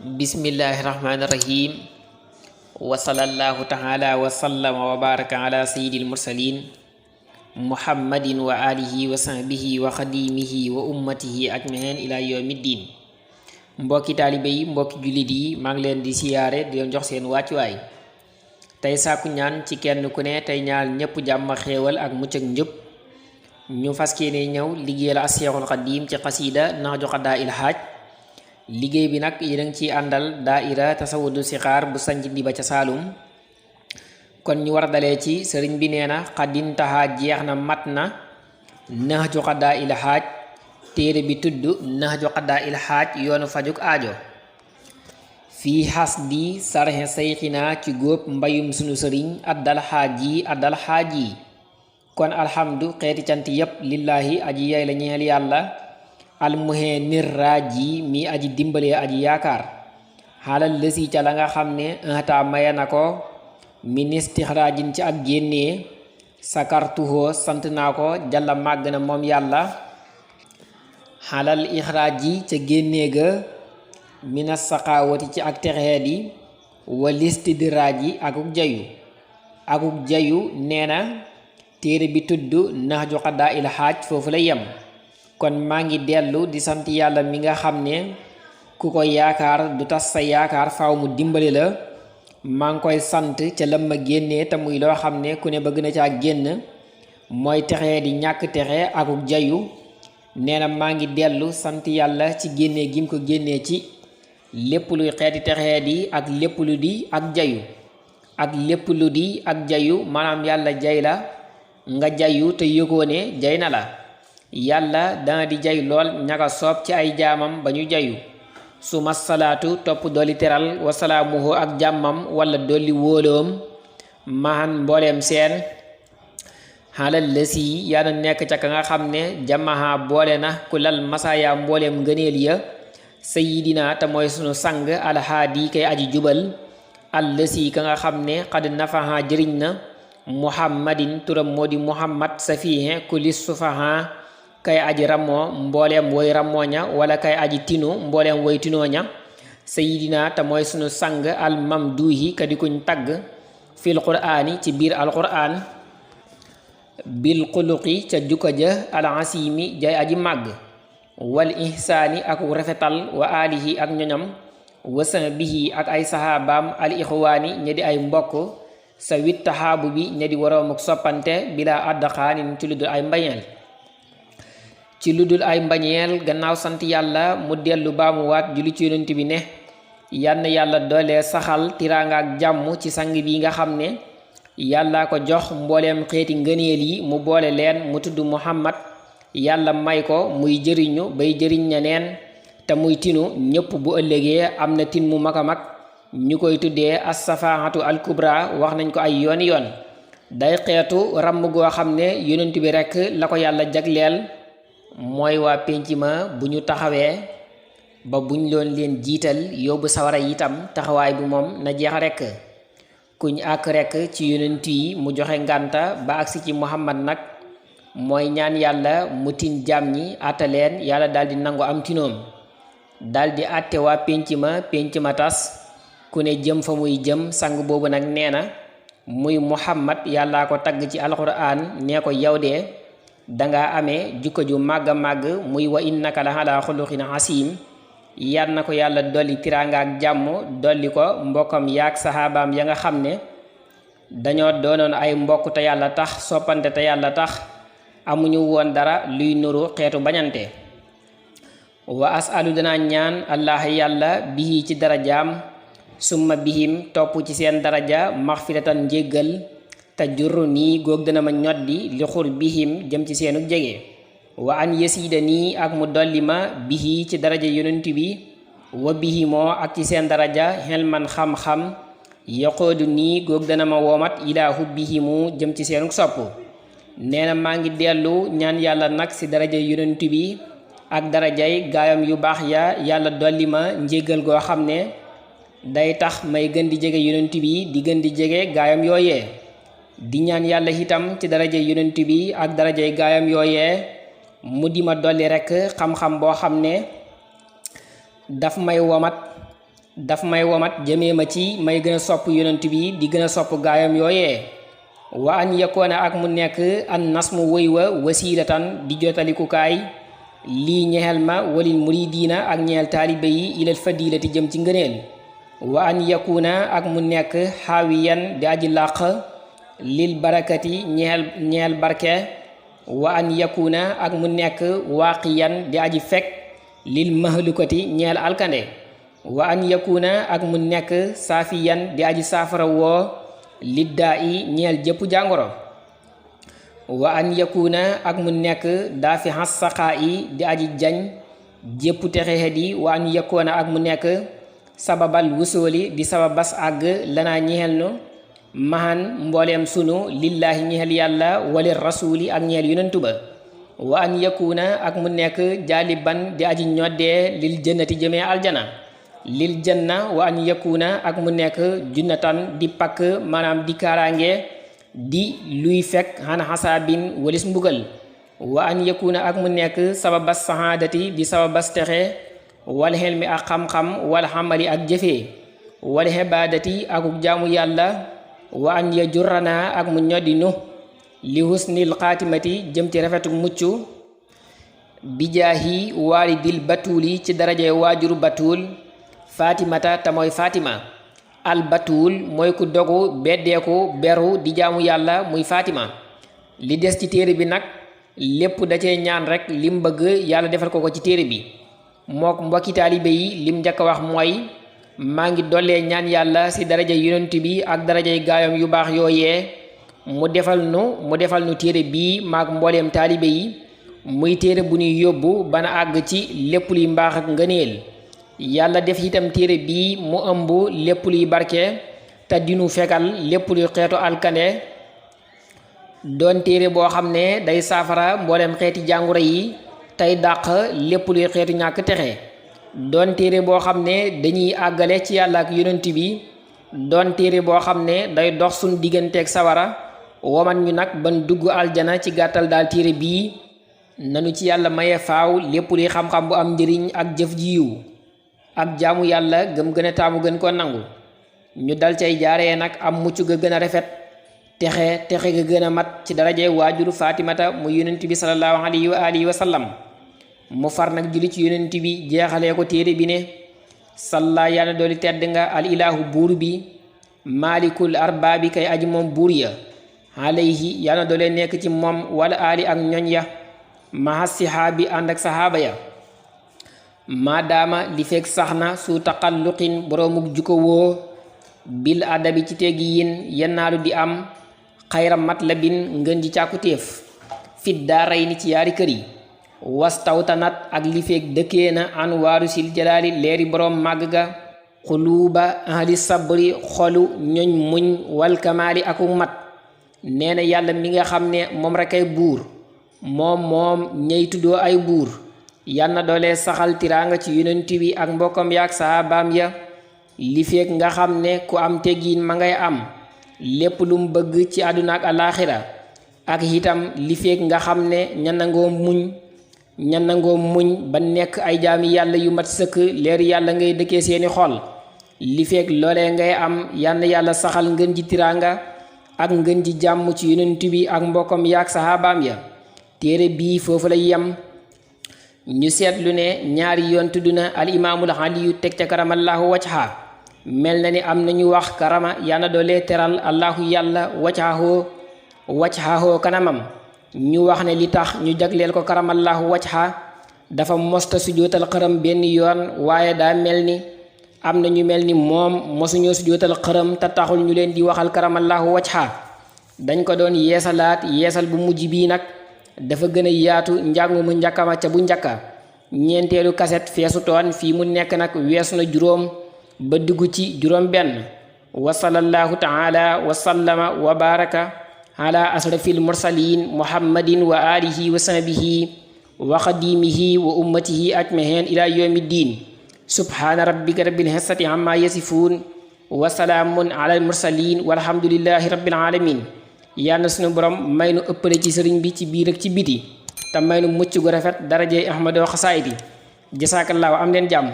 Bismillahirrahmanirrahim. Wa sallallahu ta'ala wa sallama wa baraka ala sayyidil mursalin Muhammadin wa alihi wa sahbihi wa khadimihi wa ummatihi ajmain ila yawmiddin. Mbokki taalibe yi, mbokki jullit yi, maa ngi leen di siyaare di leen jox seen wàccuwaay. Tey sàkku ñaan ci kenn ku ne tey ñaal ñépp jàmm xéewal ak mucc ak njub. ñu fas yéene ñëw liggéeyal Seexul Xadiim ci xasiida Nahju Qadaa'il Haaj. liggéey bi nag yéen a ngi ciy àndal daaira Tasawudu Sixaar bu sanc Ndiba ca Saalum. kon ñu war a dalee ci sëriñ bi nee na xadintaha jeex na mat na Nahju Qadaa'il Haaj, téere bi tudd Nahju Qadaa'il Haaj yoonu fajuk aajo. fii xas di sarxe sayxinaa ci góob mbayum sunu sëriñ addal xaaj yi kon alhamdu xeeti cant yépp lillaahi aji yay la ñeel yàlla almuhee nir raaji mi aji dimbalee aji yaakaar xaalal lësi ca la nga xam ne ata maya na ko min istixraajin ci ak génnee sakartuhoo sant naa ko jalla màgg na moom yàlla xaalal ixraaji ca génnee ga mina saqaawati ci ak texee di walistidraaji akuk jayu nee na téere bi tudd Nahju Qadaa'il Haaj foofu la yem. kon maa ngi dellu di sant yàlla mi nga xam ne ku ko yaakaar du tas sa yaakaar faaw mu dimbali la. maa ngi koy sant ca lam ma génnee te muy loo xam ne ku ne bëgg na caa génn mooy texee di ñàkk texe akuk jayu. nee na maa ngi dellu sant yàlla ci génnee gi mu ko génnee ci lépp luy xeeti texee di ak lépp lu di ak jayu. ak lépp lu di ak jayu maanaam yàlla jay la nga jayu te yëgoo ne jay na la. yàlla dana di jay lool ñaka soob ci ay jaamam ba ñu jayu. suma salaatu topp dolli teral wasalaamuhu ak jàmmam wala dolli wóoloom mahan mbooleem seen xaalal lësi yàlla nekk ca ka nga xam ne jamaha boole na ku lal masaaya mbooleem ngëneel ya sayidina te mooy sunu sang alhaadi kay aji jubal al lësi ka nga xam ne xad nafaha jëriñ na muhammadin turam moo di muhammad safihe ku lis sufaha kay aji ramoo mbooleem woy ramooña wala kay aji tinu mbooleem woy tinooña sayidina te mooy sunu sang al mamduhi ka di kuñ tagg fil qur'aani ci biir al qur'aan bil xuluqi ca jukka ja al asimi jay aji màgg wal ihsaani ak rafetal wa alihi ak ñoñam wa sahbihi ak ay sahabaam al ixwaani ña di ay mbokk sa wit taxaabu bi ña di waroomuk soppante bila addxaanin ci ludul ay mbañeel gannaaw sant yàlla mu dellu baamuwaat julli ci yonent bi ne yann yàlla doole saxal tiraanga ak jàmm ci sang bi nga xam ne yàlla ko jox mbooleem xeeti ngëneel yi mu boole leen mu tudd muhammad yàlla may ko muy jëriñu bay jëriñ ñeneen te muy tinu ñépp bu ëllëgee am na tin mu mag a mag ñu koy tuddee as-safaahatu al-kubra wax nañ ko ay yooni yoon day xeetu ràmm goo xam ne yonent bi rekk la ko yàlla jagleel mooy waa pénc ma bu ñu taxawee ba buñ loon leen jiital yóbbu sawara itam taxawaay bi moom na jeex rekk kuñ àkk rekk ci yonent yi mu joxe ngànta ba agsi ci muhammad nag mooy ñaan yàlla mu tin jaam ñi àttaleen yàlla daldi nangu am tinoom daldi àtte waa pénc ma tas ku ne jëm fa muy jëm sang boobu nag nee na muy muhammad yàllaa ko tagg ci alxuraan nee ko yow de danga amee jukko ju màgg a màgg muy wa innaka la ala xuluqin asim yal na ko yàlla dolli tiraanga ak jàmm dolli ko mbokkam yaak saxaabaam ya nga xam ne dañoo doonoon ay mbokk te yàlla tax soppante te yàlla tax amuñu woon dara luy nuru xeetu bañante. wa asalu dana ñaan allah yàlla bihi ci darajaam summa bihim topp ci seen daraja maxfiratan njéggal te jurru nii góog dana ma ñoddi li xur bihim jëm ci seenu jege. wa an yasiida nii ak mu dolli ma bihi ci daraja yonent bi wa bihi moo ak ci seen daraja xel man xam-xam yaqoodu nii góog dana ma woomat ilaahu bihimu jëm ci seenu sopp. nee na maa ngi dellu ñaan yàlla nag ci daraja yonent bi ak darajay gaayam yu baax ya yàlla dolli ma njéggal goo xam ne day tax may gën di jege yonent bi di gën di jege gaayam yooyee. di ñaan yàlla itam ci darajay yonent bi ak darajay gaayam yooyee mu di ma dolli rekk xam-xam boo xam ne daf may womat daf may womat jëmee ma ci may gën a sopp yonent bi di gën a sopp gaayam yooyee wa an yakoona ak mu nekk an nasmu woy wa wasilatan di jotalikukaay lii ñexel ma walil muridiina ak ñeel taalibe yi ilal fadilati jëm ci ngëneel wa an yakuna ak mu nekk xaawiyan di aji làq lil barakati ñeel barke wa an yakuna ak mu nekk waaqiyan di aji fekk lil mahlukati ñeel alkande wa an yakuna ak mu nekk saafiyan di aji saafara woo liddaa i ñeel jëpp jàngoro wa an yakuna ak mu nekk daafi xas saqaa i di aji jañ jëpp texexe di wa an yakuna ak mu nekk sababal wusooli di sababas àgg lanaa ñeel nu mahan mbooleem sunu lillaahi ñeel yàlla wali rasuuli ak ñeel yonentu ba wa an yakuna ak mu nekk jaaliban di aji ñoddee lil jannati jëmee aljana lil janna wa an yakuna ak mu nekk junnatan di pakk maanaam di kaaraange di luy fekk xan xasaabin walis mbugal wa an yakuna ak mu nekk sababas sahaadati di sababas texe wal xelmi ak xam-xam wal xamali ak jëfee wal xibaadati akuk jaamu yàlla wa an yajurana ak mu ñoddinu li husnil xaatimati jëm ci rafetuk mucc bijaahi waalidil batuuli ci daraje waajuru batuul fatimata te mooy fatima al batuul mooy ku dogu beddeeku beru di jaamu yàlla muy fatima li des ci téere bi nag lépp da cee ñaan rek lim bëgg yàlla defal ko ci téere bi mook mbokki taalibe yi lim njëkk a wax mooy maa ngi dollee ñaan yàlla ci daraja yonent bi ak darajay gaayam yu baax yooyee mu defal nu téere bii maak mbooleem taalibe yi muy téere bu ñuy yóbbu bana àgg ci lépp luy mbaax ak ngëneel yàlla def itam téere bii mu ëmb lépp luy barke te dinu fegal lépp luy xeetu alkande doon téere boo xam ne day saafara mbooleem xeeti jàngoro yi tey dàq lépp luy xeetu ñàkk texe doon téere boo xam ne dañuy àggale ci yàlla ak yonent bi doon téere boo xam ne day dox suñ digganteeg sawara woman ñu nag ban dugg aljana ci gàttal daal téere bii nanu ci yàlla maye faaw lépp luy xam-xam bu am njëriñ ak jëf ji yiw ak jaamu yàlla gëm gën a taamu gën ko nangu ñu dal cay jaaree nag am mucc ga gën a rafet texe ga gën a mat ci daraje waajuru fatimata mu yonent bi sallallahu alayhi wa alihi wa sallam mu far nag julli ci yonent bi jeexalee ko téere bi ne salla yàlla dooli tedd nga al ilahu buur bi maalikul arbaabi kay aji moom buur ya alayhi yàlla doole nekk ci moom wala ali ak ñoñ ya maha sihaabi ànd ak sahaaba ya maadaama li fekk sax na su taqalluqin boroomuk juko woo bil adabi ci teggi yin yennaalu di am xayra matlabin ngën ji càkkutéef fit daaray ni ci yaari kër yi wastawtanat ak li fekk dëkkee na an waaru sil jalaali leeri boroom màgg ga xuluuba ahli sabri xolu ñoñ muñ wal kamaali aku mat nee na yàlla mi nga xam ne moom rek ay buur moom ñey tuddoo ay buur yal na doole saxal tiraanga ci yonent bi ak mbokkam yaak saabaam ya li fekk nga xam ne ku am teggiin ma ngay am lépp lu mu bëgg ci àdduna ak alaaxira ak itam li fekk nga xam ne ña nangoo muñ ba nekk ay jaami yàlla yu mat sëkk leer yàlla ngay dëkkee seeni xol li fekk loolee ngay am yal na yàlla saxal ngën ji tiraanga ak ngën ji jàmm ci yonent bi ak mbokkam yaak saabaam ya téere bii foofu lay yem ñu seetlu ne ñaari yoon tudd na al imaamul aliyu teg ca karamallahu wajha mel na ni am nañu wax karama yàlla doole teral allahu yàlla wajhahoo kanamam ñu wax ne li tax ñu jagleel ko karamallahu wajha dafa mosta sujootal xërëm benn yoon waaye daa mel ni am na ñu mel ni moom mosuñoo sujootal xërëm te taxul ñu leen di waxal karamallahu wajha dañ ko doon yeesal bu mujj bii nag dafa gën a yaatu njàngu mu njàkkama ca bu njàkka ñeenteelu kaset feesu toon fii mu nekk nag weesu na juróom ba dugg ci juróom benn wa sallallahu taala wa sallama wa baraka ala asrafil mursalin muhammadin wa alihi wa sahbihi wa xadimihi wa ummatihi ajmahin ila yawmi ddin subhana rabbika rabbil izzati amma yasifun wa salaamun ala al mursalin walhamdulillahi rabbil alamin yàlla na suñu borom may nu ëppale ci sëriñ bi ci biir ak ci biti te may nu mucc gu rafet darajey ahmadoo xasaayid yi jasaakallaahu am leen jàmm